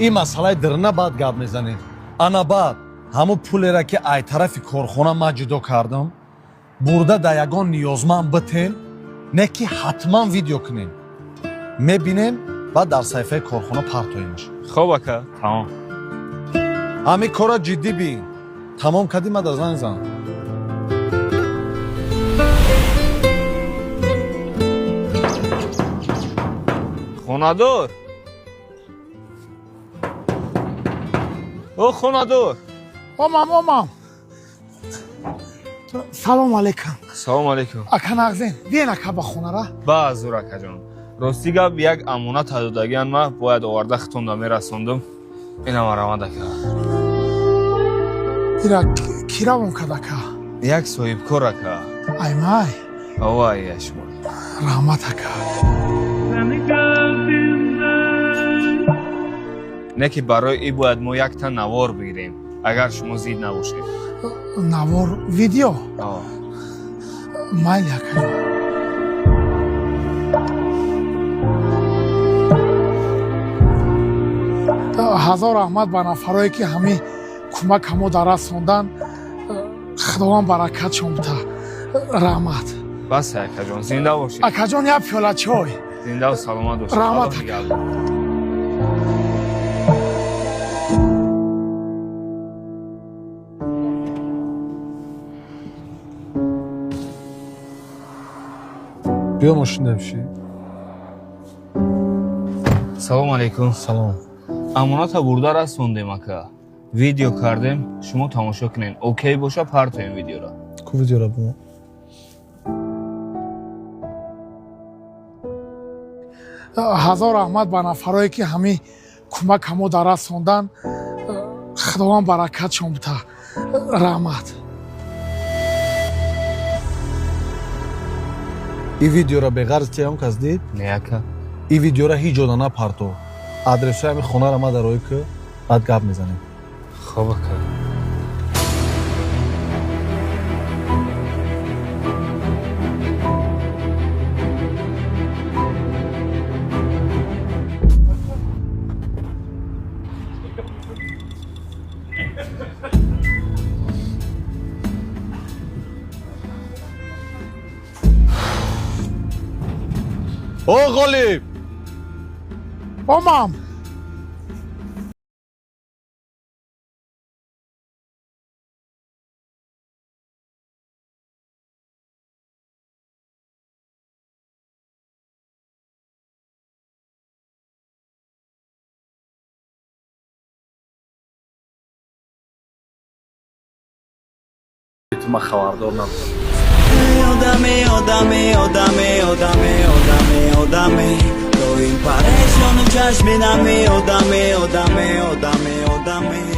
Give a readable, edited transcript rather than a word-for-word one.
Ин масъалаи дирна баъд гап мезанем. Ана баъд ҳамун пулера, ки ай тарафи корхона ман ҷудо кардам, бурда да ягон ниёзманд битен, не ки ҳатман видео кунем, мебинем, баъд дар саҳифаи корхона партоемаш. Хоб, ака, тамом. Ҳамин кора ҷиддӣ бин. Тамом кардӣ, ма да занг зан. Хонадор, о хонадор! Омам, омам. Салом алейкум. Салом алейкум. Ака, нағзен? Биен, ака, ба хонара. Ба зур, акаҷон. Рости гап, як амонат додагиан, ма бояд оварда хитонда мерасондум. Инам раванд, ака. Ира ки равон кард, ака? Як соҳибкор, ака. Аймай? Овай шумо. Раҳмат, ака. Не ки барои и бояд мо якта навор бигирем, агар шумо зид набошед. Навор, видео? О. Майли, ака. Ҳазор раҳмат ба нафарое, ки ҳамин кӯмака мо дар расондан. Худованд баракатшон бита. Раҳмат. Бас, акаҷон, зинда бошед. Акаҷон, як пиёла чой. Зиндаву саломат бошед. Раҳмат. Аллоҳ нигаҳбон. Биё, мошин биши. Салом алейкум. Салом. Амоната бурда расондем, ака, видео кардем, шумо тамошо кунед, окей боша, партоем видеоро. Ку видеора бумо. Ҳазор раҳмат ба нафарое, ки ҳамин кӯмака мо дар расондан. Худованд баракатшон бита. Раҳмат. Ин видеора беғарз тиям кас дид? Не, ака. Ин видеора ҳеҷ ҷода напарто. Адресҳои ҳамин хонара ма дарои ку, баъд гап мезанем. Хоб, ака. О Ғолиб! Омам. Ту ма хабардор набудам. Одаме, одаме, одаме, одаме, одаме, одаме, доим парешону чашми нами. Одаме, одаме, одаме, одаме.